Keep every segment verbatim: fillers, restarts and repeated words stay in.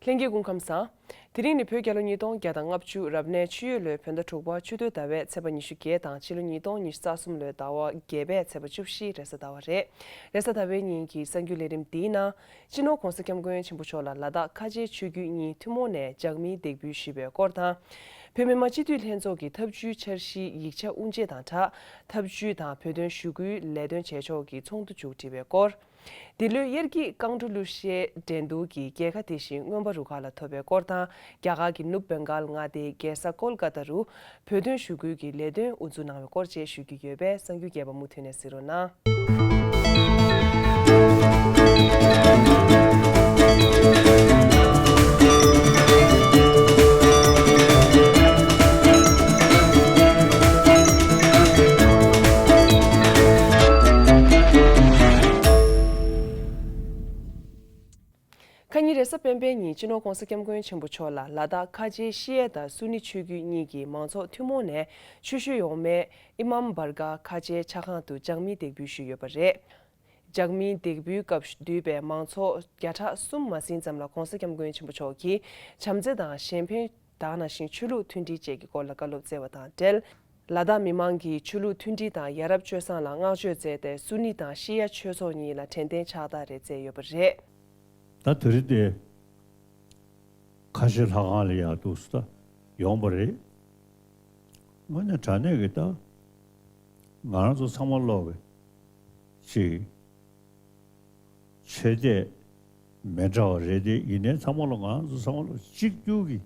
ལྷན་རྒྱས་སྐུ་ཁམས་བཟང་། དེ་རིང་ནི་བོད་རྒྱལ་ལོ་ཉིས་སྟོང་བརྒྱ་དང་ལྔ་བཅུ་རབ་གནས་ཆུ་ཡོས་ལོའི་བོད་ཟླ་དྲུག་པ་ཆུ་སྟོད་ཟླ་བའི་ཚེས་པ་ཉི་ཤུ་བརྒྱད་དང་ཕྱི་ལོ་ཉིས་སྟོང་ཉི་ཤུ་རྩ་གསུམ་ལོའི་ཟླ་བ་བརྒྱད་པའི་ཚེས་པ་བཅུ་བཞི་རེས་གཟའ་ཟླ་བ་རེད། རེས་གཟའ་ཟླ་བའི་ཉིན་གྱི་གསར་འགྱུར་ལས་རིམ་འདིའི་ནང་། སྤྱི་ནོར་༧གོང་ས་༧སྐྱབས་མགོན་ཆེན་པོ་མཆོག་ལ་ལ་དྭགས་ཁ་ཆེའི་ཆོས་བརྒྱུད་གཉིས་ཐུན་མོང་ནས་ལྗགས་མིང་འདེགས་འབུལ་ཞུས་པའི་སྐོར་དང་། བོད་མི་མང་སྤྱི་འཐུས་ལྷན་ཚོགས་ཀྱི་ཐབས་ཇུས་འཆར་གཞིའི་ཡིག་ཆ་དབུ་འབྱེད་དང་སྦྲགས། ཐབས་ཇུས་དང་བོད་དོན་ཞུ་སྐུལ་ལས་དོན་བྱེད་ཕྱོགས་ཀྱི་ཚོགས་འདུ་མཇུག་སྒྲིལ་བའི་སྐོར། འདི་ལོའི་དབྱར་སྐྱིད་རྐང་བྲོ་གླུ་གཞས་འགྲན་བསྡུར་གྱི་རྒྱལ་ཁ་དེ་བཞིན་མངོན་པ་རུ་ཁག་ལ་ཐོབ་པའི་སྐོར་དང་། རྒྱ་གར་གྱི་ནུབ་བེང་གཱལ་མངའ་སྡེའི་རྒྱལ་ས་ཀོལ་ཀ་ཏ་རུ་བོད་དོན་ཞུ་སྐུལ་གྱི་ལས་དོན་དབུ་འཛུགས་གནང་བའི་སྐོར་བཅས་ཞུ་རྒྱུ་ཡོད་པས། གསར་འགྱུར་རྒྱས་པ་མུ་མཐུད་ནས་གཟིགས་རོགས་གནང་། ཁ་ཉིན་རེས་གཟའ་སྤེན་པའི་ཉིན་སྤྱི་ནོར་༧གོང་ས་༧སྐྱབས་མགོན་ཆེན་པོ་མཆོག་ལ་ལ་དྭགས་ཁ་ཆེའི་ཤི་ཨེ་དང་སུ་ནི་ཆོས་བརྒྱུད་གཉིས་ཀྱི་མང་ཚོགས་ཐུན་མོང་ནས་ཆུ་ཤུལ་ཡོང་མའི་ཨི་མམ་བར་ག་ཁ་ཆེའི་ཕྱྭ་ཁང་དུ་ལྗགས་མིང་འདེགས་འབུལ་ཞུས་ཡོད་པ་རེད། ལྗགས་མིང་འདེགས་འབུལ་སྐབས་འདུས་པའི་མང་ཚོགས་བརྒྱ་ཕྲག་གསུམ་མ་ཟིན་ཙམ་ལ་༧གོང་ས་༧སྐྱབས་མགོན་ཆེན་པོ་མཆོག་གིས་བྱམས་བརྩེ་དང་གཞན་ཕན། དེ་ནང་བཞིན་ཆོས་ལུགས་མཐུན་སྒྲིལ་བཅས་ཀྱི་སྐོར་ལ་བཀའ་སློབ་སྩལ་བ་དང་འབྲེལ། ལ་དྭགས་མི་མང་གིས་ཆོས་ལུགས་མཐུན་སྒྲིལ་དང་ཡ་རབས་སྤྱོད་བཟང་ལ་བསྔགས་བརྗོད་མཛད་དེ། སུ་ནི་དང་ཤི་ཡ་ཆོས་ཚོགས་གཉིས་ལ་དྲན་རྟེན་ཕྱག་རྟགས་རེ་མཛད་ཡོད་པ་རེད། ད་དེ་རིང་དེ་ཁ་ཆེ་ལྷ་ཁང་ལ་ཡར་འདུག་སེ་ད་ཡོང་པ་རེད། དངོས་གནས་དྲང་གནས་ཀྱི་ད་ང་རང་ཚོ་ཚང་མ་ལོག་གི་ཅིག་ཆོས་དད་མི་འདྲ་བ་རེད་དེ། ཡིན་ནའི་ཚང་མ་ལོག་ང་རང་ཚོ་ཚང་མ་ལོག་གཅིག་གྱུར་གྱི་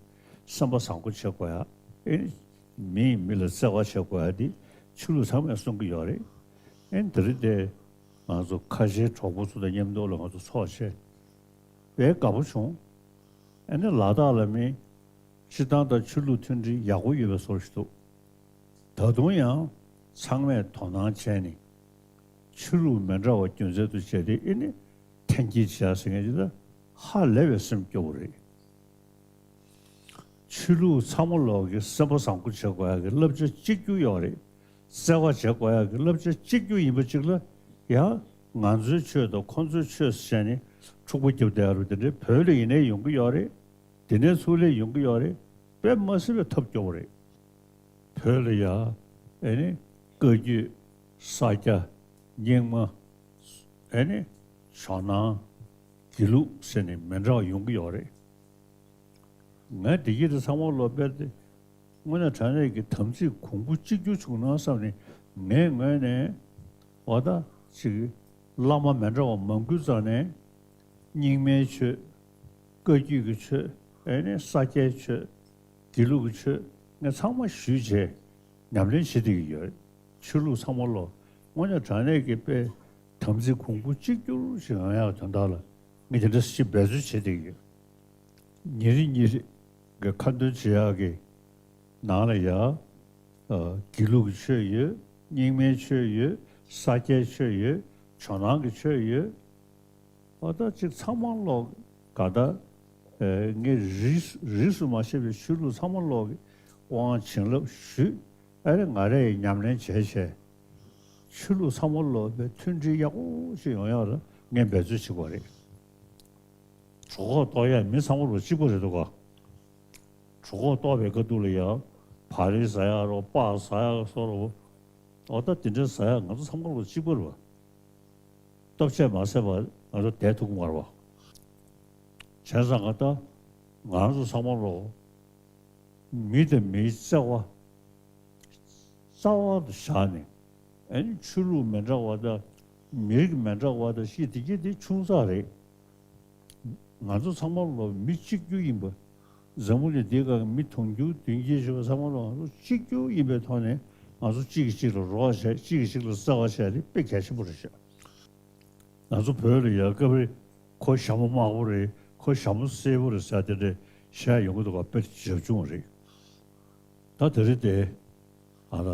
སེམས་པ་བཟང་པོ་བྱེད་དགོས་ཡ། ཨེ་ནི་མིས་མི་ལ་བརྩེ་བ་བྱེད་དགོས་ཡ་དེ་ཆོས་ལུགས་ཚང་མས་གསུང་གི་ཡོད་རེད། ཨེ་ནི་དེ་རིང་དེ་ང་ཚོ་ཁ་ཆེའི་གྲོགས་པོ་ཚོ་དང་མཉམ་དུ་ལ་ང་ཚོ་ཚོགས་བྱས་དཔེ་དགའ་པོ་བྱུང་། ཨེ་ནི་ལ་དྭགས་ལ་མི་སྤྱིར་བཏང་དང་ཆོས་ལུགས་མཐུན་སྒྲིལ་ཡག་པོ་ཡོད་པའི་བཟོ་ཞིག་འདུག་ད་དུང་ཡང་ཚང་མས་དོ་སྣང་བྱས་ནས་ཆོས་ལུགས་མི་འདྲ་བ་རྒྱུ་མཚན་དུ་བྱས་ཏེ་ཨེ་ནི་འཐེན་འཁྱེར་བྱས་ཟེར་མཁན་ཅིག་ད་ཧ་ལས་པའི་སེམས་སྐྱོ་བོ་རེད། ཆོས་ལུགས་ཚང་མ་ལོག་གི་སེམས་པ་བཟང་པོ་བྱེད་དགོས་ཡ་གི་བསླབ་བྱ་གཅིག་གྱུར་ཡོད་རེད། བརྩེ་བ་བྱེད་དགོས་ཡ་གི་བསླབ་བྱ་གཅིག་གྱུར་ཡིན་པ་གཅིག་ལ་ཡང་ང་ཚོའི་ཆོས་དང་ཁོ་ཚོའི་ཆོས་ཟེར་ནས་འཁྲུག་པ་རྒྱབ་བསྡད་ཡ་རུ་དེ་འདྲའི་བོད་ལ་ཡིན་ནའི་ཡོང་གི་ཡོད་རེད། དེ་ནས་ཚུར་ལས་ཡོང་གི་ཡོད་རེད། དཔེ་མ་སྲིད་པའི་ཐབས་སྐྱོ་བོ་རེད། བོད་ལ་ཡ་ཨེ་ནི་བཀའ་བརྒྱུད་ས་སྐྱ་རྙིང་མ་ཨེ་ནི་ཇོ་ནང་དགེ་ལུགས་ཟེར་ནས་མི་འདྲ་བ་ཡོང་གི་ཡོད་རེད། ང་བདེ་སྐྱིད་དེ་ཚང་མ་ལོ་དཔེར་དེ་དངོས་གནས་དྲང་གནས་ཀྱི་དམ་ཚིག་གོང་བུ་གཅིག་གྱུར་བྱུང་ན་བསམ་ནས་ངའི་ངོས་ནས་འོ་ད་ཅིག་བླ་མ་མི་འདྲ་བ་མང་པོའི་རྩ་ནས་རྙིང་མའི་ཆོས། བཀའ་བརྒྱུད་ཀྱི་ཆོས། ཨེ་ནི་ས་སྐྱའི་ཆོས། དགེ་ལུགས་ཀྱི་ཆོས་ངས་ཚང་མ་ཞུས་བྱས་ཉམས་ལེན་བྱེད་བསྡད་ཀྱི་ཡོད། ཆོས་ལུགས་ཚང་མ་ལོ་དངོས་གནས་དྲང་གནས་ཀྱི་དཔེ་དམ་ཚིག་གོང་བུ་གཅིག་གྱུར་ཞིག་ཡོང་ཡག་དོན་དག་ལ་ངས་དེ་འདྲ་ཞིག་འབད་རྩོལ་བྱེད་བསྡད་ཀྱི་ཡོད། ཉིན་རེ་ཉིན་རེ་གི་ཁ་འདོན་བྱེད་ཡག་གི་ནང་ལ་ཡ། ཨ་དགེ་ལུགས་ཀྱི་ཆོས་ཡོད། རྙིང་མའི་ཆོས་ཡོད། ས་སྐྱའི་ཆོས་ཡོད། ཇོ་ནང་གི་ཆོས་ཡོད། ཨ་ད་ཅིག་ཚང་མ་ལོག་ག་ད་ཨེ་ངས་རིས་རིས་སུ་མ་ཆད་པའི་ཆོས་ལུགས་ཚང་མ་ལོག་གི་དབང་བྱིན་རླབས་ཞུས། ཨ་རེ་ང་རེ་ཡི་ཉམས་ལེན་བྱས་བྱས་ཆོས་ལུགས་ཚང་མ་ལོག་པའི་མཐུན་སྒྲིལ་ཡག་པོ་ཞིག་ཡོང་ཡག་ལ་ངས་འབད་རྩོལ་བྱེད་དགོས་རེད། གྲོད་ཁོག་ལྟོགས་ཡག་མི་ཚང་མ་ལོག་གཅིག་པ་རེད་འདུག་ག་གྲོད་ཁོག་ལྟོགས་པའི་དཀའ་སྡུག་ལ་ཡ་བག་རིལ་ཟ་ཡག་རོ་སྤགས་ཟ་ཡག་སོགས་རོ། འོ་ད་དེ་འདྲའི་ཟ་ཡག་ང་ཚོ་ཚང་མ་ལོག་གཅིག་པ་རེད་བ། ལྟོ་ཆས་མ་ཟས་པར་ང་ཚོ་བསྡད་ཐུབ་ཀྱི་མ་རེད་བ། བྱས་ཙང་ང་ད་ང་རང་ཚོ་ཚང་མ་ལོ་མི་དང་མིའི་བརྩེ་བ་རྩ་བ་དུ་བཞག་ནས་ཨ་ནི་ཆོས་ལུགས་མི་འདྲ་བ་དང་མི་རིགས་མི་འདྲ་བ་དང་ཤི་དེ་གྱད་དེ་ཆུང་ཙག་རེད། ང་ཚོ་ཚང་མ་ལོ་མི་གཅིག་གྱུར་ཡིན་པ། འཛམ་བུ་གླིང་འདིའི་སྒང་གི་མི་དུང་ཕྱུར་བདུན་བརྒྱད་བྱེད་པ་ཚང་མ་ལོ་ང་ཚོ་གཅིག་གྱུར་ཡིན་པའི་ཐོག་ནས་ང་ཚོ་གཅིག་གིས་གཅིག་ལ་རོགས་བྱས་གཅིག་གིས་གཅིག་ལ་བརྩེ་བ་བྱས་ཏེ་དཔེ་གལ་ཆེན་པོ་རེད་ཤག་ང་ཚོ་བོད་ལ་ཡ་སྐབས་རེ་ཁོ་ཞྭ་མོ་དམར་པོ་རེད། ཁོ་ཞྭ་མོ་སེར་པོ་རེད་ཟེར་དེ་འདྲ་བཤད་ཡོང་གི་འདུག་ག་དཔེ་རྒྱབ་ལྗོངས་རེད། ད་དེ་རིང་དེ་ང་ལ་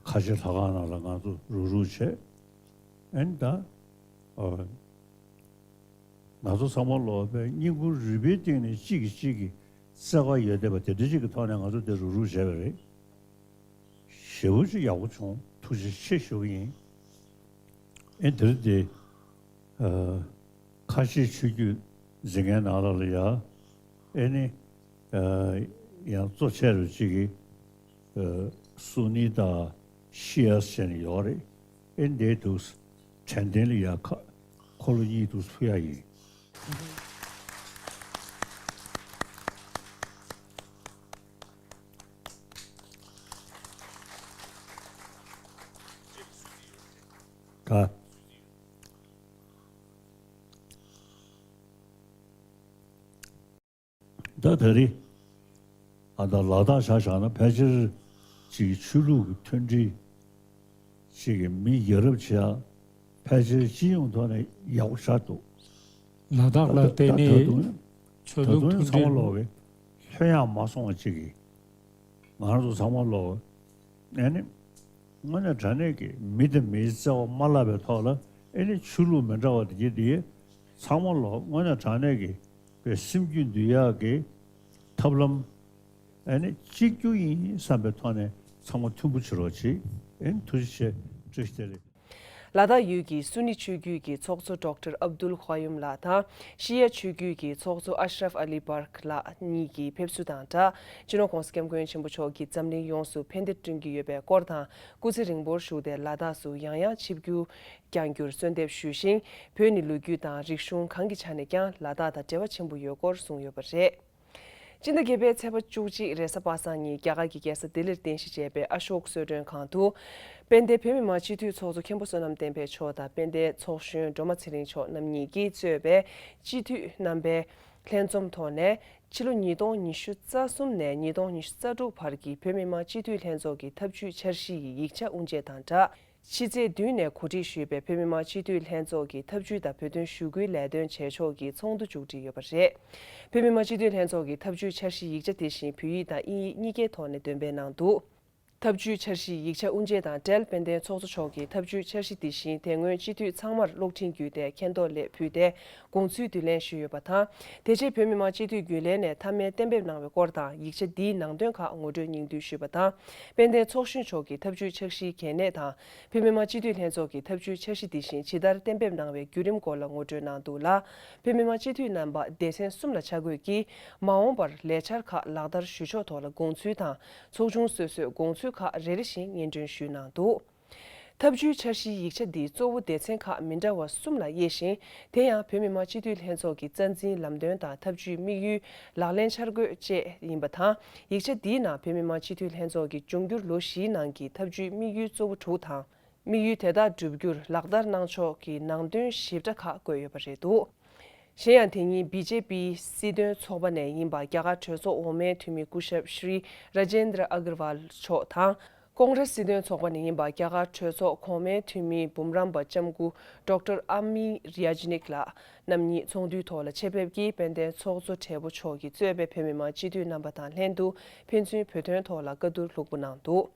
ཁ་ཆེ་ལྷ་ཁང་ནང་ལ་ང་ཚོ་རུག་རུག་བྱས། ཨེ་ནི་ད་ཨ་ང་ཚོ་ཚང་མ་ལོ་བའི་སྙིང་ཁུང་རུས་པའི་གཏིང་ནས་གཅིག་གིས་གཅིག་གི་བརྩེ་བ་ཡོད་བསྡད་པ་དེ་འདྲ་ཅིག་གི་ཐོག་ནས་ང་ཚོ་དེ་རུག་རུག་བྱས་པ་རེད། ཞེ་པོ་ཅིག་ཡག་པོ་བྱུང་། ཐུགས་རྗེ་ཆེ་ཞུ་གི་ཡིན། ཨེ་དེ་རིང་དེ་ཨ་ཁ་ཆེའི་ཆོས་བརྒྱུད་འཛིན་མཁན་ནང་ལ་ལ་ཡ་ ཨེ་ནི་ཡང་གཙོ་ཆེ་རུ་གཅིག་གི་སུ་ནི་དང་ཤི་ཨ་ཟེར་ནས་ཡོད་རེད། ཨེ་འདི་འདུག་དྲན་རྟེན་ལ་ཡ་ཁ་འཁོར་ལོ་གཉིས་འདུག་ཕུལ་ཡ་ཡིན། ག་ད་ད་རེས་ཨ་ད་ལ་དྭགས་ཆ་བཞག་ན་ཕལ་ཆེར་ཅིག་ཆོས་ལུགས་ཀྱི་མཐུན་སྒྲིལ་ཅིག་གི་མི་ཡ་རབས་ཆེ་ཕལ་ཆེར་སྤྱི་ཡོངས་ཐོག་ནས་ཡག་པོ་ཆགས་འདུག་ལ་དྭགས་ལ་བལྟས་ད་ནས་དུང་ཆོས་ད་ལུགས་དུང་མཐུན་ཚང་མ་སྒྲིལ། ལོག་གི་ལྷོད་ཡག་མ་སོང་བ་ཅིག་གི་ང་རང་ཚོ་ཚང་མ་ལོག་ཨེ་ནི། དངོས་གནས་དྲང་གནས་ཀྱི་མི་དང་མིའི་བརྩེ་བ་མ་བརླག་པའི་ཐོག་ལ་ཨེ་ནི་ཆོས་ལུགས་མི་འདྲ་བ་དེ་གྱད་དེ་ཚང་མ་ལོག་དངོས་གནས་དྲང་གནས་ཀྱི་པའི་སེམས་རྒྱུད་འདུལ་ཡག་གི་ཐབས་ལམ་ཨེ་ནི་གཅིག་གྱུར་ཡིན་བསམ་པའི་ཐོག་ནས་ཚང་མ་མཐུན་པོ་བྱེད་རོགས་གྱིས། ཨེ་ནི་ཐུགས་རྗེ་ཆེ། བཀྲ་ཤིས་བདེ་ལེགས། ལ་དྭགས་ཡུལ་གྱི་སུ་ནི་ཆོས་བརྒྱུད་ཀྱི་ཚོགས་གཙོ་ཌོག་ཊར་ཨབ་དུལ་ཁོ་ཡུམ་ལགས་དང་ཤི་ཡ་ཆོས་བརྒྱུད་ཀྱི་ཚོགས་གཙོ་ཨ་ཤ་རབ་ཨ་ལི་བར་ཁ་ལགས་གཉིས་ཀྱི་ཕེབས་བསུ་དང་སྦྲགས། སྤྱི་ནོར་༸གོང་ས་༸སྐྱབས་མགོན་ཆེན་པོ་མཆོག་གིས་འཛམ་གླིང་ཡོངས་སུ་ཕན་བདེ་བསྐྲུན་གྱི་ཡོད་པའི་སྐོར་དང་། སྐུ་ཚེ་རིང་པོར་བཞུགས་ཏེ་ལ་དྭགས་སུ་ཡང་ཡང་ཆིབས་བསྒྱུར་བསྐྱང་རྒྱུར་གསོལ་འདེབས་ཞུས་ཤིང་། བོད་ནི་ལོ་རྒྱུས་དང་རིག་གཞུང་གང་གི་ཆ་ནས་ཀྱང་ལ་དྭགས་དང་འབྲེལ་བ་ཆེན་པོ་ཡོད་སྐོར་གསུངས་ཡོད་པ་རེད། སྤྱི་ཟླ་བརྒྱད་པའི་ཚེས་པ་བཅུ་གཅིག་རེས་གཟའ་པ་སངས་ཉིན་རྒྱ་གར་གྱི་རྒྱལ་ས་ལྡི་ལིར་རྟེན་གཞི་བྱས་པའི་ཨ་ཤོག་གསོལ་མགྲོན་ཁང་དུ། དཔལ་ལྡན་བོད་མི་མང་སྤྱི་འཐུས་ཚོགས་གཙོ་མཁན་པོ་བསོད་ནམས་བསྟན་འཕེལ་མཆོག་དང་དཔལ་ལྡན་ཚོགས་གཞོན་སྒྲོལ་མ་ཚེ་རིང་མཆོག་རྣམ་གཉིས་ཀྱིས་གཙོས་པའི་སྤྱི་འཐུས་རྣམ་པའི་ལྷན་འཛོམས་ཐོག་ནས། ཕྱི་ལོ་ཉིས་སྟོང་ཉི་ཤུ་རྩ་གསུམ་ནས་ཉིས་སྟོང་ཉི་ཤུ་རྩ་དྲུག་བར་གྱི་བོད་མི་མང་སྤྱི་འཐུས་ལྷན་ཚོགས་ཀྱི་ཐབས་ཇུས་འཆར་གཞི་ཡི་ཡིག་ཆ་དབུ་འབྱེད་དང་སྦྲགས། ཕྱི་ཚེས་བདུན་ནས་གོ་སྒྲིག་ཞུས་པའི་བོད་མི་མང་སྤྱི་འཐུས་ལྷན་ཚོགས་ཀྱི་ཐབས་ཇུས་དང་བོད་དོན་ཞུ་སྐུལ་ལས་དོན་བྱེད་ཕྱོགས་ཀྱི་ཚོགས་འདུ་མཇུག་སྒྲིལ་ཡོད་པ་རེད། བོད་མི་མང་སྤྱི་འཐུས་ལྷན་ཚོགས་ཀྱི་ཐབས་ཇུས་འཆར་གཞི་ཡིག་ཆ་དེ་བཞིན་བོད་ཡིག་དང་དབྱིན་ཡིག་གཉིས་ཀའི་ཐོག་ནས་འདོན་སྤེལ་གནང་འདུག་ཐབས་ཇུས་འཆར་གཞི་ཡིག་ཆ་དབུ་འབྱེད་དང་འབྲེལ་དཔལ་ལྡན་ཚོགས་གཙོ་མཆོག་གིས་ཐབས་ཇུས་འཆར་གཞི་དེ་བཞིན་དེ་སྔོན་སྤྱི་འཐུས་ཚང་མར་གློག་འཕྲིན་བརྒྱུད་དེ་མཁྱེན་རྟོགས་སླད་ཕུལ་ཏེ། དགོངས་ཚུལ་བསྡུ་ལེན་ཞུས་ཡོད་པ་དང་། དེ་རྗེས་བོད་མི་མང་སྤྱི་འཐུས་རྒྱུན་ལས་ནས་མཐའ་མའི་གཏན་འབེབས་གནང་བའི་སྐོར་དང་། ཡིག་ཆ་འདིའི་ནང་དོན་ཁག་ངོ་སྤྲོད་སྙིང་བསྡུས་ཞུས་པ་དང་། དཔལ་ལྡན་ཚོགས་གཞོན་མཆོག་གིས་ཐབས་ཇུས་འཆར་གཞིའི་གལ་གནད་དང་། བོད་མི་མང་སྤྱི་འཐུས་ལྷན་ཚོགས་ཀྱི་ཐབས་ཇུས་འཆར་གཞི་དེ་བཞིན་ཇི་ལྟར་གཏན་འབེབས་གནང་བའི་བརྒྱུད་རིམ་སྐོར་ལ་ངོ་སྤྲོད་གནང་འདུག་ལ། བོད་མི་མང་སྤྱི་འཐུས་རྣམ་པ་སྡེ་ཚན་གསུམ་ལ་ཆ་བགོས་ཀྱིས་མ་འོངས་པར་ལས་འཆར་ཁག་ལག་བསྟར་ཞུ་ཕྱོགས་ཐོག་ལ་དགོངས་ཚུལ་དང་། ཚོགས་ཆུང་སོ་སོས་དགོངས་ཚུལ་ཁག་རེ་རེ་བཞིན་སྙན་སྒྲོན་ཞུས་གནང་འདུག་ཐབས་ཇུས་འཆར་གཞིའི་ཡིག་ཆ་འདིའི་གཙོ་བོ་སྡེ་ཚན་ཁག་མི་འདྲ་བ་གསུམ་ལ་དབྱེ་ཞིང་། དེ་ཡང་བོད་མི་མང་སྤྱི་འཐུས་ལྷན་ཚོགས་ཀྱི་རྩ་འཛིན་ལམ་སྟོན་དང་ཐབས་ཇུས་དམིགས་ཡུལ། ལག་ལེན་འཆར་འགོད་བཅས་ཡིན་པ་དང་། ཡིག་ཆ་འདིའི་ནང་བོད་མི་མང་སྤྱི་འཐུས་ལྷན་ཚོགས་ཀྱི་འབྱུང་འགྱུར་ལོ་བཞིའི་ནང་གི་ཐབས་ཇུས་དམིགས་ཡུལ་གཙོ་བོ་དྲུག་དང་། དམིགས་ཡུལ་དེ་དག་བསྒྲུབ་རྒྱུར་ལག་བསྟར་གནང་ཕྱོགས་ཀྱི་ནང་དོན་ཞིབ་ཕྲ་ཁག་བཀོད་ཡོད་པ་རེད་འདུག་གཞན་ཡང་དེ་ཉིན་བི་ཇེ་པི་སྲིད་དོན་ཚོགས་པ་ནས་ཡིན་པ་རྒྱ་གར་གྲོས་ཚོགས་འོག་མའི་འཐུས་མི་སྐུ་ཞབས་ཤྲི་ར་ཇེན་དྲ་ཨ་གར་ཝལ་མཆོག་དང་། ཀོང་རེས་སྲིད་དོན་ཚོགས་པ་ནས་ཡིན་པ་རྒྱ་གར་གྲོས་ཚོགས་གོང་མའི་འཐུས་མི་འབུམ་རམས་པ་ལྕམ་སྐུ་ཌོག་ཊར་ཨ་མི་རི་ཡ་ཇི་ནིག་ལགས་རྣམ་གཉིས་ཚོགས་འདུའི་ཐོག་ལ་ཆེད་ཕེབས་ཀྱིས་དཔལ་ལྡན་ཚོགས་གཙོ་གྲས་པོ་མཆོག་གིས་གཙོས་པའི་བོད་མི་མང་སྤྱི་འཐུས་རྣམ་པ་དང་ལྷན་དུ་ཕན་ཚུན་བོད་དོན་ཐོག་ལ་བཀའ་བསྡུར་ལྷུག་པོ་གནང་འདུག་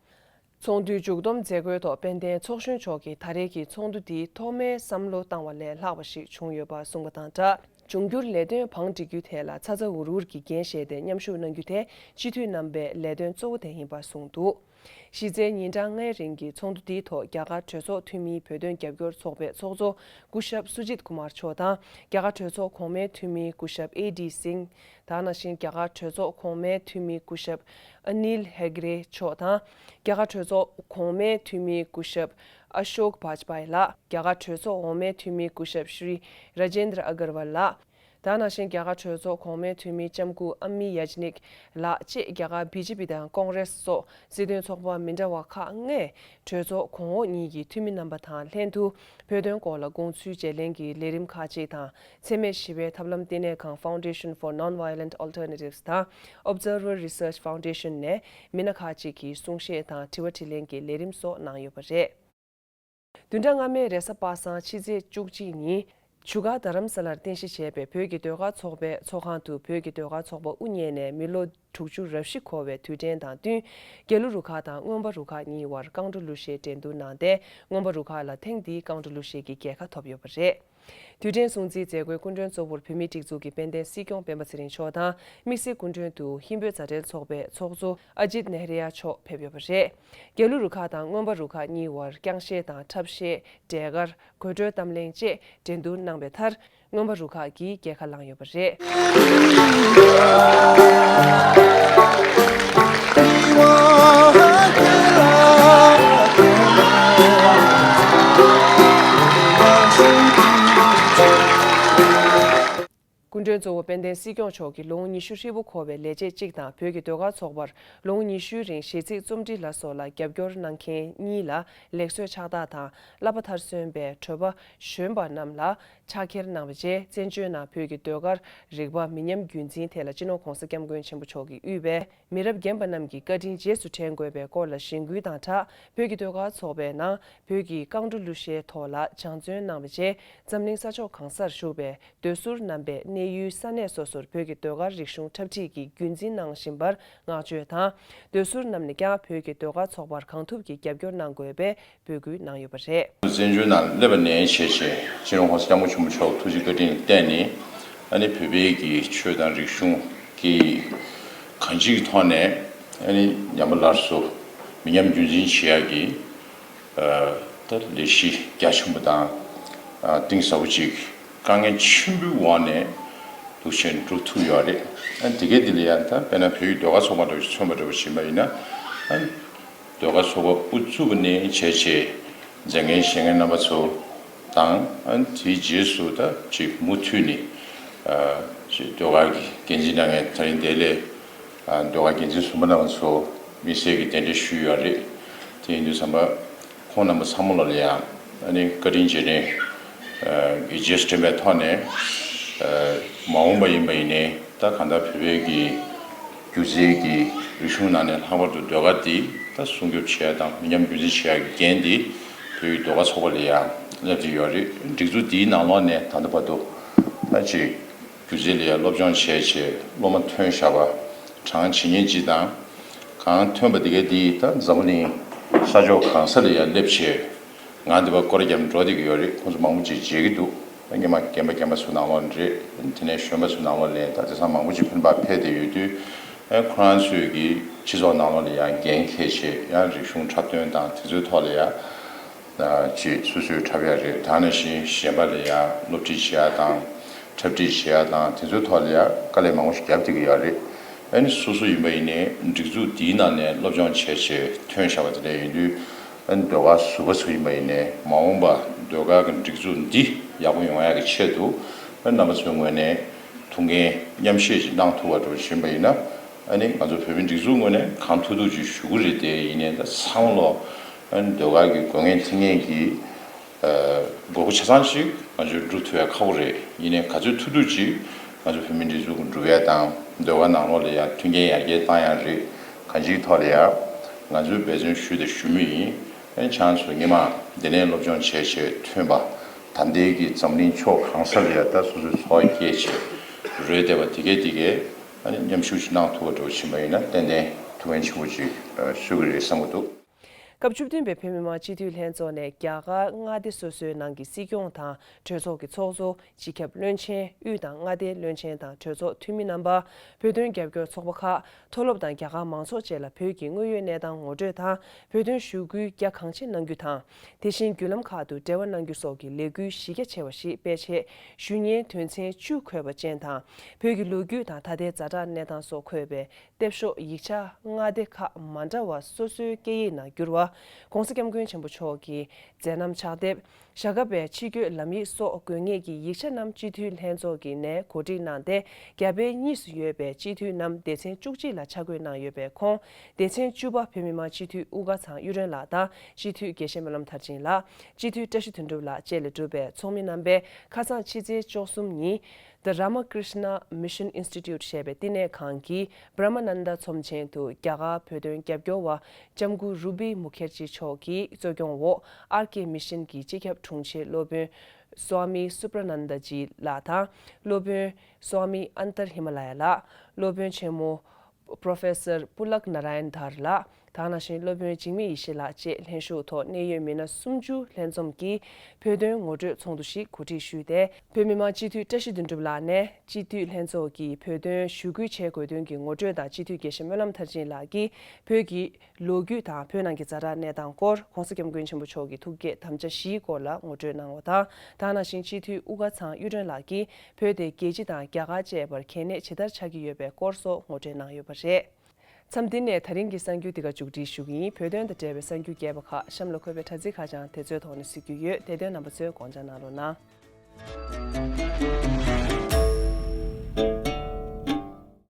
ཚོགས་འདུའི་མཇུག་བསྡོམས་མཛད་སྒོའི་ཐོག་དཔལ་ལྡན་ཚོགས་གཞོན་མཆོག་གིས་ད་རེས་ཀྱི་ཚོགས་འདུ་འདི་ཐོག་མའི་བསམ་བློ་བཏང་བ་ལས་ལྷག་པ་ཞིག་བྱུང་ཡོད་པ་གསུངས་པ་དང་སྦྲགས། འབྱུང་འགྱུར་ལས་དོན་བང་སྒྲིག་རྒྱུའི་ཐད་ལ་ཚ་ཚ་འུར་འུར་གྱིས་འགན་བཞེས་ཏེ་མཉམ་ཞུགས་གནང་རྒྱུ་དེ་སྤྱི་འཐུས་རྣམ་པའི་ལས་དོན་གཙོ་བོ་དེ་ཡིན་པར་གསུངས་འདུག་གཞི་རྩའི་ཉིན་གྲངས་ལྔའི་རིང་གི་ཚོགས་འདུ་འདིའི་ཐོག་རྒྱ་གར་གྲོས་ཚོགས་འཐུས་མིའི་བོད་དོན་རྒྱབ་སྐྱོར་ཚོགས་པའི་ཚོགས་གཙོ་སྐུ་ཞབས་སུ་ཇིད་ཀུ་མར་མཆོག་དང་། རྒྱ་གར་གྲོས་ཚོགས་གོང་མའི་འཐུས་མི་སྐུ་ཞབས་ཨེ་ཌི་སིང་། དེ་ནང་བཞིན་རྒྱ་གར་གྲོས་ཚོགས་གོང་མའི་འཐུས་མི་སྐུ་ཞབས་ཨ་ནིལ་ཧེ་གྷ་རེ་མཆོག་དང་། རྒྱ་གར་གྲོས་ཚོགས་གོང་མའི་འཐུས་མི་སྐུ་ཞབས་ཨ་ཤོག་བྷཇ་པཱའི་ལགས། རྒྱ་གར་གྲོས་ཚོགས་འོག་མའི་འཐུས་མི་སྐུ་ཞབས་ཤྲི་ར་ཇེན་དྲ་ཨ་གར་ཝལ་ལགས། དེ་ནང་བཞིན་རྒྱ་གར་གྲོས་ཚོགས་གོང་མའི་འཐུས་མི་ལྕམ་སྐུ་ཨ་མི་ཡ་ཇི་ནིག་ལགས་བཅས་རྒྱ་གར་བི་ཇེ་པི་དང་ཀོང་རེས་སོགས་སྲིད་དོན་ཚོགས་པ་མི་འདྲ་བ་ཁག་ལྔས་གྲོས་ཚོགས་གོང་འོག་གཉིས་ཀྱི་འཐུས་མི་རྣམ་པ་དང་ལྷན་དུ་བོད་དོན་སྐོར་ལ་དགོངས་ཚུལ་བརྗེ་ལེན་གྱི་ལས་རིམ་ཁག་ཅིག་དང་། འཚེ་མེད་ཞི་བའི་ཐབས་ལམ་བསྟི་གནས་ཁང་Foundation for Non-Violent Alternatives དང་Observer Research Foundation ནས་མི་སྣ་ཁག་ཅིག་གིས་གསུང་བཤད་དང་དྲི་བ་དྲིས་ལན་གྱི་ལས་རིམ་སོགས་གནང་ཡོད་པ་རེད། བདུན་ཕྲག་སྔ་མའི་རེས་གཟའ་པ་སངས་ཕྱི་ཚེས་བཅུ་གཅིག་ཉིན་བཞུགས་སྒར་རྡ་རམ་ས་ལར་རྟེན་གཞི་བྱས་པའི་བོད་ཀྱི་ཟློས་གར་ཚོགས་པའི་ཚོགས་ཁང་དུ་བོད་ཀྱི་ཟློས་གར་ཚོགས་པ་དབུ་བརྙེས་ནས་མི་ལོ་དྲུག་ཅུ་རེ་བཞི་འཁོར་བའི་དུས་དྲན་དང་བསྟུན། རྒྱལ་གླུ་རུ་ཁག་དང་མངོན་པ་རུ་ཁག་གཉིས་བར་རྐང་བྲོ་གླུ་གཞས་འགྲན་བསྡུར་གནང་སྟེ། མངོན་པ་རུ་ཁག་ལ་ཐེངས་འདིའི་རྐང་བྲོ་གླུ་གཞས་ཀྱི་རྒྱལ་ཁ་ཐོབ་ཡོད་པ་རེད། དུས་དྲན་སྲུང་བརྩིའི་མཛད་སྒོའི་སྐུ་མགྲོན་གཙོ་བོར་བོད་མིའི་སྒྲིག་འཛུགས་ཀྱི་དཔལ་ལྡན་སྲིད་སྐྱོང་སྤེན་པ་ཚེ་རིང་མཆོག་དང་། དམིགས་བསལ་སྐུ་མགྲོན་དུ་ཧིན་བོད་མཛའ་འབྲེལ་ཚོགས་པའི་ཚོགས་གཙོ་ཨ་ཇིད་ནེ་ཧྲི་ཡ་མཆོག་ཕེབས་ཡོད་པ་རེད། རྒྱལ་གླུ་རུ་ཁག་དང་མངོན་པ་རུ་ཁག་གཉིས་བར་རྐྱང་གཞས་དང་འཁྲབ་གཞས། འབྲས་དཀར། དགོད་བྲོའི་གཏམ་གླེང་བཅས་འགྲན་བསྡུར་གནང་བའི་མཐར། མངོན་པ་རུ་ཁག་གིས་རྒྱལ་ཁ་བླངས་ཡོད་པ་རེད། གཙོ་བོ་དཔལ་ལྡན་སྲིད་སྐྱོང་མཆོག་གིས་ལོ་ངོ་ཉི་ཤུ་ཧྲིལ་པོ་འཁོར་བའི་ལས་བྱེད་གཅིག་དང་བོད་ཀྱི་ཟློས་གར་ཚོགས་པར་ལོ་ངོ་ཉི་ཤུའི་རིང་གཞས་ཚིག་རྩོམ་སྒྲིག་ལ་སོགས་ལ་རྒྱབ་སྐྱོར་གནང་མཁན་གཉིས་ལ་ལེགས་གསོལ་ཕྱག་རྟགས་དང་བསླབ་པ་མཐར་སོན་པའི་གྲོད་པ་གཞོན་པ་རྣམས་ལ་ཕྱག་འཁྱེར་གནང་བའི་རྗེས། བཙན་བྱོལ་ནང་བོད་ཀྱི་ཟློས་གར་རིག་པ་མི་ཉམས་རྒྱུན་འཛིན་ཐད་ལ་སྤྱི་ནོར་༧གོང་ས་༧སྐྱབས་མགོན་ཆེན་པོ་མཆོག་གིས་དབུས་པའི་མི་རབས་རྒན་པ་རྣམས་ཀྱི་བཀའ་དྲིན་རྗེས་སུ་དྲན་དགོས་པའི་སྐོར་ལ་གཞེན་སྐུལ་དང་སྦྲགས། བོད་ཀྱི་ཟློས་གར་ཚོགས་པའི་ནང་བོད་ཀྱི་རྐང་བྲོ་གླུ་གཞས་ཐོག་ལ་སྦྱང་བརྩོན་གནང་བའི་རྗེས། འཛམ་གླིང་ས་ཕྱོགས་གང་སར་བཞུགས་པའི་ཟློས་ཟུར་རྣམ་པས་གནས་ཡུལ་ས་གནས་སོ་སོར་བོད་ཀྱི་ཟློས་གར་རིག་གཞུང་འཁྲབ་ཁྲིད་ཀྱིས་རྒྱུན་འཛིན་གནང་བཞིན་པར་བསྔགས་བརྗོད་དང་། ཟློས་ཟུར་རྣམས་ནས་ཀྱང་བོད་ཀྱི་ཟློས་གར་ཚོགས་པར་གང་ཐུབ་ཀྱིས་རྒྱབ་སྐྱོར་གནང་དགོས་པའི་འབོད་སྐུལ་གནང་ཡོད་པ་རེད། བཙན་བྱོལ་ནང་སླེབས་པ་ནས་བྱས་བྱས་སྤྱི་ནོར་༧གོང་ས་༧སྐྱབས་མགོན་ཆེན་པོ་མཆོག་ཐུགས་རྗེ་བཀའ་དྲིན་ལ་བརྟེན་ནས། ཨ་ནི་བོད་པའི་གི་ཆོས་དང་རིག་གཞུང་གི་གང་ཅིའི་ཐོག་ནས་ཨ་ནི་ཉམས་པ་སླར་གསོ་མི་ཉམས་རྒྱུན་འཛིན་བྱེད་ཡག་གི་ད་ལས་གཞི་རྒྱ་ཆེན་པོ་དང་གཏིང་ཟབ་པོ་ཅིག་དཀའ་ངལ་ཆེན་པོའི་འོག་ནས་འདུག་བྱས་འགྲོ་ཐུབ་ཡོད་རེད། ཨ་དེ་གའི་དེ་ལ་ཡང་ད་དཔེར་ན་བོད་ཀྱི་ཟློས་གར་ཚོགས་པ་འདྲ་བོ་ཞིག་མཚོན་པ་འདྲ་བོ་ཞིག་ཡིན་པ་ཡིན་ན། ཨ་ཟློས་གར་ཚོགས་པ་དབུ་བཙུགས་པ་ནས་བྱས་བྱས་མཛད་འགན་བཞེས་མཁན་རྣམ་པ་ཚོ་དང་། ཨ་དེའི་རྗེས་སུ་ད་ཅིག་མུ་མཐུད་ནས་ཨ་ཅིག་ཟློས་གར་གྱི་འགན་འཛིན་གནང་མཁན་ད་རིང་འདི་ལས་ཨ་ཟློས་གར་འགན་འཛིན་ཟུར་པ་རྣམ་པ་ཚོ་དམིགས་བསལ་གྱི་གདན་འདྲེན་ཞུས་ཡོད་རེད། དེ་ཡིན་དུས་ཙམ་པ་ཁོང་རྣམ་པ་ཚང་མ་ལ་ཡང་ཨ་ནི་བཀའ་དྲིན་རྗེས་དྲན་གྱི་རྗེས་སུ་དྲན་པའི་ཐོག་ནས། མ་འོངས་པ་ཡིན་པ་ཡིན་ནའི་ད་གང་ལྟར་བོད་པའི་གི་སྒྱུ་རྩལ་གྱི་རིག་གཞུང་ནང་ནས་ལྷག་པར་དུ་ཟློས་གར་འདི་ད་སྲུང་སྐྱོབ་བྱེད་ཡ་དང་མི་ཉམས་རྒྱུན་འཛིན་བྱེད་ཡ་གི་འགན་འདི་བོད་ཀྱི་ཟློས་གར་ཚོགས་པ་ལ་ཡང་སླེབས་ཀྱི་ཡོད་རེད། སྒྲིག་འཛུགས་འདིའི་ནང་ལོགས་ནས་ད་ལྟ་བར་དུ་ད་ཅིག་སྒྱུ་རྩལ་ལ་ཡང་སློབ་སྦྱོང་བྱས་བྱས་སློབ་མ་ཐོན་བཞག་པ་གྲངས་ཇེ་ཉུང་ཅིག་དང་། གང་ཐོན་པ་དེ་གའི་དེ་ད་འཛམ་བུ་གླིང་ས་ཕྱོགས་གང་ས་ལ་ཡང་སླེབས་བྱས་ང་འདི་པར་སྐོར་རྒྱབ་འགྲོ་བསྡད་ཀྱི་ཡོད་རེད། ཁོང་ཚོ་མང་པོ་ཅིག་མཇལ་གྱི་འདུག་སྔོན་མ་རྒན་པ་རྒན་པ་ཚོ་ནང་ལོགས་རེད། དེ་ནས་གཞོན་པ་ཚོ་ནང་ལོགས་ནས་ད་དེང་སང་མང་པོ་ཅིག་ཕན་པ་ཕེབས་བསྡད་ཡོད་དུས། ཁོ་རང་ཚོས་ཀྱི་སྤྱི་ཚོགས་ནང་ལོགས་ལ་ཡང་འགན་འཁྱེར་བྱས་ཡང་རིག་གཞུང་འཁྲབ་སྟོན་དང་དེ་ཚོའི་ཐོག་ལ་ཡང་། ཅིག་སོ་སོས་འཁྲབ་ཡ་རེད། ད་ནང་བཞིན་གཞན་པ་ལ་ཡང་སློབ་ཁྲིད་བྱེད་ཡ་དང་འཁྲབ་ཁྲིད་བྱེད་ཡ་དང་དེ་ཚོའི་ཐོག་ལ་ཡང་དཀའ་ལས་མང་པོ་ཞིག་རྒྱབ་བསྡད་ཀྱི་ཡོད་རེད། ཨ་ནི་སོ་སོ་ཡིན་པ་ཡིན་ནའི་སྒྲིག་འཛུགས་འདིའི་ནང་ནས་སློབ་སྦྱོང་བྱས་བྱས་ཐོན་བཞག་པ་དེ་འདྲ་ཡིན་དུས། ཨ་ནི་ཟློས་གར་ཟུར་པ་ཚོ་ཡིན་པ་ཡིན་ནའི་མ་འོངས་པ་ཟློས་གར་གྱི་སྒྲིག་འཛུགས་འདི་ཡག་པོ་ཡོང་ཡ་གི་ཆེད་དུ། ཨ་ནི་རྣམ་པ་ཚོའི་ངོས་ནས་ཐུགས་འགན་མཉམ་བཞེས་ཤིག་གནང་ཐུབ་པ་འདྲ་བོ་ཞིག་ཡིན་པ་ཡིན་ན། ཨ་ནི་ང་ཚོ་བོད་མིའི་སྒྲིག་འཛུགས་ངོས་ནས་གང་ཐུབ་ཐུབ་ཅིག་ཞུ་གི་རེད། དེ་ཡིན་ནའི་ད་ཚང་མ་ལོ་ཨ་ནི་ཟློས་གར་གྱི་དགོས་ངེས་མཐུན་ངེས་ཀྱི་དགོས་མཁོ་ཆ་ཚང་ཞིག་ང་ཚོས་སྒྲུབ་ཐུབ་ཡ་ཁག་པོ་རེད། ཡིན་ནའི་ག་ཚོད་ཐུབ་ཐུབ་ཅིག་ང་ཚོ་བོད་མིའི་སྒྲིག་འཛུགས་ཀྱི་སྒྲུབ་ཡ་དང་ཟློས་གར་ནང་ལོགས་ལ་ཡང་མཐུན་རྐྱེན་ཡར་རྒྱས་བཏང་ཡ་རེད། གང་ཅིའི་ཐོག་ལ་ཡང་ང་ཚོས་འབད་བརྩོན་ཞུས་དང་ཞུ་མུས་ཡིན། ཨ་ནི་ཁྱེད་རང་ཚོ་སྔོན་མ་འདི་ནས་སློབ་སྦྱོང་བྱས་བྱས་ཐོན་པ་ད་ལྟའི་གི་འཛམ་གླིང་ཕྱོགས་གང་ས་ལ་ཡང་ད་སོ་སོའི་འཚོ་བ་སྐྱེལ་བྱས་རོལ་བསྡད་པ་དེ་གས་དེ་གས་ཨ་ནི་མཉམ་ཞུགས་ཤིག་གནང་ཐུབ་པ་འདྲ་བོ་ཕྱིན་པ་ཡིན་ན་ཏན་ཏན་ཐུགས་ཕན་ཆེན་པོ་ཅིག་གསོས་ཀྱི་རེད་བསམ་གྱི་འདུག་སྐབས་བཅུ་བདུན་པའི་བོད་མི་མང་སྤྱི་འཐུས་ལྷན་ཚོགས་ནས་རྒྱ་གར་མངའ་སྡེ་སོ་སོའི་ནང་གི་སྲིད་སྐྱོང་དང་གྲོས་ཚོགས་ཀྱི་ཚོགས་གཙོ། སྤྱི་ཁྱབ་བློན་ཆེན། དབུས་དང་མངའ་སྡེའི་བློན་ཆེན་དང་གྲོས་ཚོགས་འཐུས་མི་རྣམ་པ། བོད་དོན་རྒྱབ་སྐྱོར་ཚོགས་པ་ཁག་མཐོ་སློབ་དང་རྒྱ་གར་མང་ཚོགས་བཅས་ལ་བོད་ཀྱི་དངོས་ཡོད་གནས་སྟངས་ངོ་སྤྲོད་དང་། བོད་དོན་ཞུ་སྐུལ་རྒྱ་གང་ཆེ་གནང་རྒྱུ་དང་། དེ་བཞིན་བརྒྱུད་ལམ་ཁག་ཏུ་འབྲེལ་བ་གནང་རྒྱུ་སོགས་ཀྱི་ལས་འགུལ་གཞི་རྒྱ་ཆེ་བ་ཞིག་སྤེལ་ཆེད། ཞུ་སྙན་དོན་ཚན་བཅུ་འཁོད་པ་ཅན་དང་། བོད་ཀྱི་ལོ་རྒྱུས་དང་ད་ལྟའི་ཛ་དྲག་གནས་སྟངས་སོགས་འཁོད་པའི་དེབ་ཤོག་ཡིག་ཆ་མངའ་སྡེ་ཁག་མ་འདྲ་བ་སོ་སོའི་སྐད་ཡིག་ནང་བསྒྱུར་བ། ྋགོང་ས་ྋསྐྱབས་མགོན་ཆེན་པོ་མཆོག་གི་མཛད་རྣམ་ཕྱག་དེབ། ཞྭ་སྒབ་པའི་ཕྱི་སྐྱོད་ལམ་ཡིག་སོགས་དགོས་ངེས་ཀྱི་ཡིག་ཆ་རྣམས་སྤྱི་འཐུས་ལྷན་ཚོགས་ཀྱི་ནས་གོ་སྒྲིག་གནང་སྟེ། རྒྱ་བལ་གཉིས་སུ་ཡོད་པའི་སྤྱི་འཐུས་རྣམས་སྡེ་ཚན་བཅུ་གཅིག་ལ་ཆ་བགོས་གནང་ཡོད་པའི་ཁོངས། སྡེ་ཚན་བཅུ་པ་བོད་མི་མང་སྤྱི་འཐུས་དབུ་དཀར་ཚང་གཡུ་སྒྲོན་ལགས་དང་སྤྱི་འཐུས་དགེ་བཤེས་སྨོན་ལམ་མཐར་ཕྱིན་ལགས། སྤྱི་འཐུས་བཀྲ་ཤིས་དོན་གྲུབ་ལགས་བཅས་ལས་གྲུབ་པའི་ཚོགས་མི་རྣམ་པས་ཁ་སང་ཕྱི་ཚེས་བཅུ་གསུམ་ཉིན། The Ramakrishna Mission Institute ཞེས་པའི་བསྟི་གནས་ཁང་གི་Brahmananda ཚོམས་ཆེན་དུ་རྒྱ་གར་བོད་དོན་རྒྱབ་སྐྱོར་བ་ལྕམ་སྐུ་རུ་པི་མུ་ཁེར་ཇི་མཆོག་གིས་གཙོ་སྐྱོང་འོག་ཨར་ཀེ་མི་ཤན་གྱི་སྤྱི་ཁྱབ་དྲུང་ཆེ་སློབ་དཔོན་Swami Suparananda ji ལགས་དང་། སློབ་དཔོན་Swami Antar Himalaya ལགས། སློབ་དཔོན་ཆེན་མོ་Professor Pulak Narayan Dhar ལགས། དེ་ནང་བཞིན་སློབ་དཔོན་འཇིགས་མེད་ཡེ་ཤེས་ལགས་བཅས་ལྷན་ཞུགས་ཐོག་གནད་ཡོད་མི་སྣ་སུམ་ཅུ་ལྷན་འཛོམས་ཀྱིས་བོད་དོན་ངོ་སྤྲོད་ཚོགས་འདུ་ཞིག་གོ་སྒྲིག་ཞུས་ཏེ། བོད་མི་མང་སྤྱི་འཐུས་བཀྲ་ཤིས་དོན་གྲུབ་ལགས་ནས་སྤྱི་འཐུས་ལྷན་ཚོགས་ཀྱིས་བོད་དོན་ཞུ་སྐུལ་བྱེད་དགོས་དོན་གྱི་ངོ་སྤྲོད་དང་། སྤྱི་འཐུས་དགེ་བཤེས་སྨོན་ལམ་མཐར་ཕྱིན་ལགས་ཀྱིས་བོད་ཀྱི་ལོ་རྒྱུས་དང་བོད་ནང་གི་ཛ་དྲག་གནས་སྟངས་སྐོར། ྋགོང་ས་ྋསྐྱབས་མགོན་ཆེན་པོ་མཆོག་གི་ཐུགས་བསྐྱེད་དམ་བཅའ་བཞིའི་སྐོར་ལ་ངོ་སྤྲོད་གནང་བ་དང་། དེ་ནང་བཞིན་སྤྱི་འཐུས་དབུ་དཀར་ཚང་གཡུ་སྒྲོན་ལགས་ཀྱིས་བོད་དེ་རྒྱལ་སྤྱི་དང་རྒྱ་གར་བཅས་པར་གལ་གནད་ཇི་ལྟར་ཆགས་ཀྱི་ཡོད་པའི་སྐོར་སོགས་ངོ་སྤྲོད་གནང་ཡོད་པ་རེད། མཚམས་འདི་ནས་ད་རིང་གི་གསར་འགྱུར་འདི་ག་མཇུག་སྒྲིལ་ཞུ་གི་ཡིན། བོད་དོན་དང་འབྲེལ་བའི་གསར་འགྱུར་རྒྱས་པ་ཁག་གཤམ་ལ་འཁོད་པའི་དྲ་ཚིགས་ཁ་བྱང་དེ་ཚོའི་ཐོག་ནས་གཟིགས་རྒྱུ་ཡོད། དེ་དོན་རྣམ་པ་ཚོས་དགོངས་འཇགས་གནང་རོགས་གནང་།